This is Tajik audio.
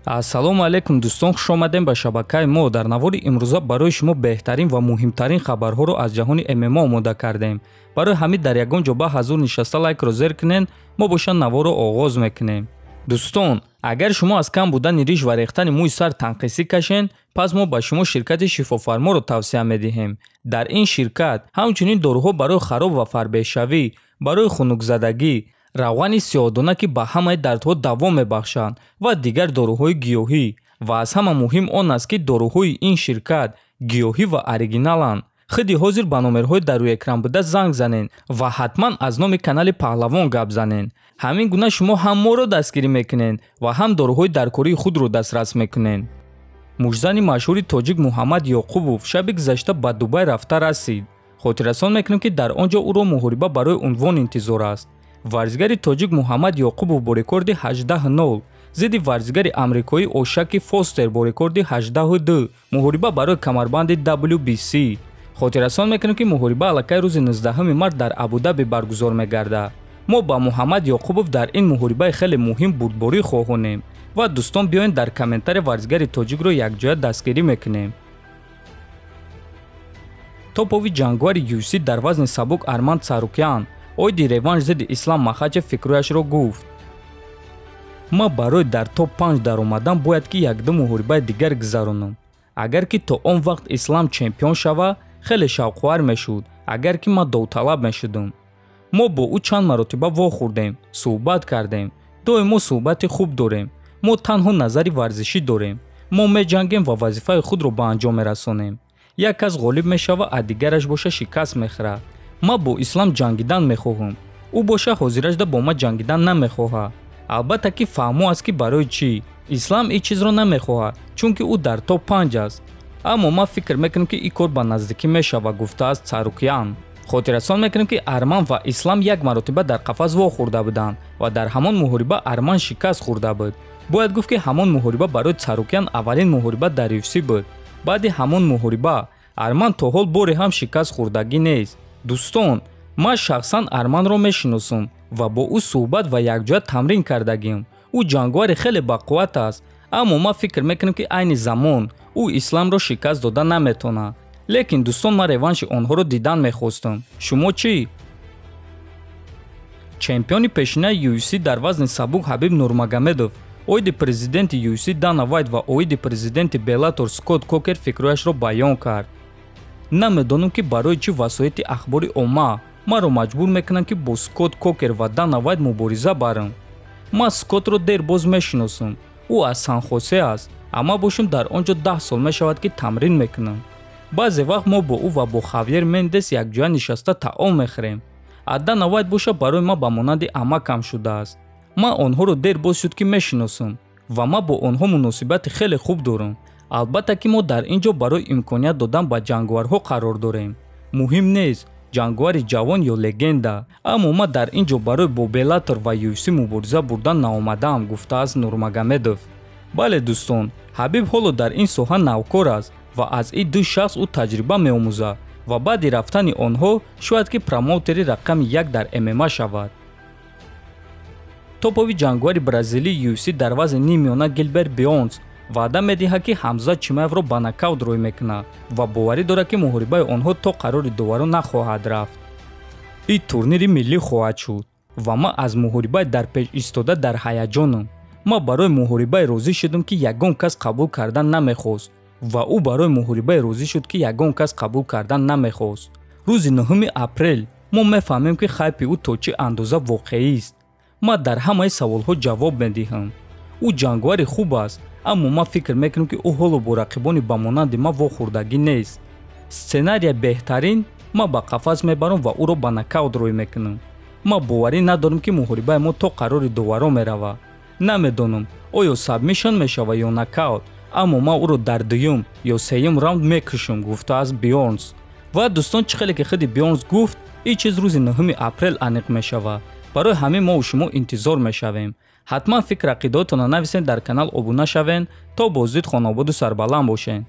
Ассалому алайкум дӯстон, хуш омадем ба шабакаи мо. Дар навори имрӯза барои шумо беҳтарин ва муҳимтарин хабарҳоро аз ҷаҳони ММА омода кардем. Барои ҳамин дар ягон ҷо ба ҳазур нишаста лайкро зер кунен, мо бошад наворро оғоз мекунем. Дӯстон, агар шумо аз кам будани риш ва рехтани мӯи сар танқисӣ кашен, пас мо ба шумо ширкати Шифофарморо тавсия медиҳем. Дар ин ширкат ҳамчунин доруҳо барои хароб ва фарбеҳшавӣ, барои хунукзадагӣ, равғани сиёҳдона, ки ба ҳамаи дардҳо даво мебахшанд ва дигар доруҳои гиёҳӣ. Ва аз ҳама муҳим он аст, ки доруҳои ин ширкат гиёҳӣ ва оригиналанд. Худи ҳозир ба номерҳои дар рӯи экран буда занг занен ва ҳатман аз номи канали Паҳлавон гап занен. Ҳамин гуна шумо ҳам моро дастгирӣ мекунед ва ҳам доруҳои даркории худро дастрас мекунед. Мушзани машҳури тоҷик Муҳаммад Ёқубов шаби гузашта ба Дубай рафта расид. Хотиррасон мекунем, ки дар он ҷо ӯро муҳориба барои унвон интизор аст. Варзигари тоҷик Муҳаммад Ёқубов бо рекорди 18-0 зидди варзигари амрикоӣ Ошаки Фостер бо рекорди 18-2 муҳориба барои камарбанди WBC. Хотиррасон мекунем, ки муҳориба аллакай рӯзи 19 март дар Абудаби баргузор мегардад. Мо ба Муҳаммад Ёқубов дар ин муҳорибаи хеле муҳим бурдборӣ хоҳонем ва дӯстон, биёед дар комментария варзигари тоҷикро якҷоя дастгирӣ мекунем. Топови ҷангвари UFC дар вазни сабук Арман Царукян оиди реванш зидди Ислам Махачев фикрҳояшро гуфт. Ман барои дар топ 5 даромадан бояд ки якду муҳорибаи дигар гузаронам. Агар ки то он вақт Ислам чемпион шава, хеле шавқовар мешуд, агар ки ман довталаб мешудам. Мо бо ӯ чанд маротиба вохӯрдем, суҳбат кардем. Доимо суҳбати хуб дорем. Мо танҳо назари варзишӣ дорем. Мо меҷангем ва вазифаи худро ба анҷом мерасонем. Як кас ғолиб мешава, а дигараш боша шикаст мехӯрад. Ман бо Ислам ҷангидан мехоҳам. Ӯ боша ҳозирашда бо ман ҷангидан намехоҳад. Албатта ки фаҳмо аст, ки барои чӣ Ислам ин чизро намехоҳад, чунки ӯ дар топ 5 аст. Аммо ман фикр мекунам, ки ин кор ба наздикӣ мешавад, гуфтааст Царукян. Хотиррасон мекунем, ки Арман ва Ислам як маротиба дар қафас вохӯрда буданд ва дар ҳамон муҳориба Арман шикаст хӯрда буд. Бояд гуфт, ки ҳамон муҳориба барои Царукян аввалин муҳориба дар UFC буд. Баъди ҳамон муҳориба Арман то ҳол боре ҳам шикаст хӯрдагӣ нест. Дӯстон, ман шахсан Арманро мешиносам ва бо ӯ суҳбат ва якҷоя тамрин кардагим. Ӯ ҷангвари хеле бақувват аст, аммо ман фикр мекунам, ки айни замон ӯ Исламро шикаст дода наметавонад. Лекин дӯстон, ман реванши онҳоро дидан мехостам. Шумо чӣ? Чемпиони пешинаи UFC дар вазни сабук Ҳабиб Нурмагомедов оиди президенти UFC Дана Вайт ва оиди президенти Беллатор Скотт Кокер фикрҳояшро баён кард. Намедонам, ки барои чӣ васоити ахбори омма маро маҷбур мекунанд, ки бо Скотт Кокер ва Дана Вайт мубориза барам. Ман Скоттро дер боз мешиносам. Ӯ аз Сан-Хосе аст, амма бошам дар он ҷо 10 сол мешавад, ки тамрин мекунам. Баъзе вақт мо бо ӯ ва бо Хавьер Мендес якҷоя нишаста таом мехӯрем. А Дана Вайт боша барои ман ба монанди амакам шудааст. Ман онҳоро дер боз шуд, ки мешиносам ва ман бо онҳо муносибати хеле хуб дорам. Албатта ки мо дар ин ҷо барои имконият додан ба ҷангварҳо қарор дорем. Муҳим нест ҷангвари ҷавон ё легенда, аммо ман дар ин ҷо барои бо Беллатор ва UFC мубориза бурдан наомадаам, гуфтааст Нурмагомедов. Бале дӯстон, Ҳабиб ҳоло дар ин соҳа навкор аст ва аз ин ду шахс ӯ таҷриба меомӯзад ва баъди рафтани онҳо шояд ки промоутери рақами 1 дар ММА шавад. Топови ҷангвари бразилии UFC дар вазни ниммиёна Гилберт Бионс ваъда медиҳад, ки Ҳамзат Чимаевро ба нокаут рӯй мекунад ва боварӣ дорад, ки муҳорибаи онҳо то қарори доварон нахоҳад рафт. Ин турнири миллӣ хоҳад шуд ва ман аз муҳорибаи дар пеш истода дар ҳаяҷонам. Ман барои муҳорибае розӣ шудам, ки ягон кас қабул кардан намехост, ва ӯ барои муҳорибае розӣ шуд, ки ягон кас қабул кардан намехост. Рӯзи 9 апрел мо мефаҳмем, ки хайпи ӯ то чӣ андоза воқеист. Ман дар ҳамаи саволҳо ҷавоб медиҳам. Ӯ ҷангвари хуб аст, аммо ман фикр мекунам, ки ӯ ҳоло бо рақибони ба монанди ман вохӯрдагӣ нест. Сценария беҳтарин: ман ба қафас мебарам ва ӯро ба нокаут рӯй мекунам. Ман боварӣ надорам, ки муҳорибаи мо то қарори доварон меравад. Намедонам, оё сабмишн мешавад ё нокаут, аммо ман ӯро дар дуюм ё сеюм раунд мекушам, гуфтааст Бионс. Ва дӯстон, чӣ хеле ки худи Бионс гуфт, ин чиз рӯзи 9 апрел аниқ мешавад. Барои ҳамин мо шумо интизор мешавем. Ҳатман фикр ақидаотонро нависед, дар канал обуна шавед, то боздид хонободу сарбаланд бошед.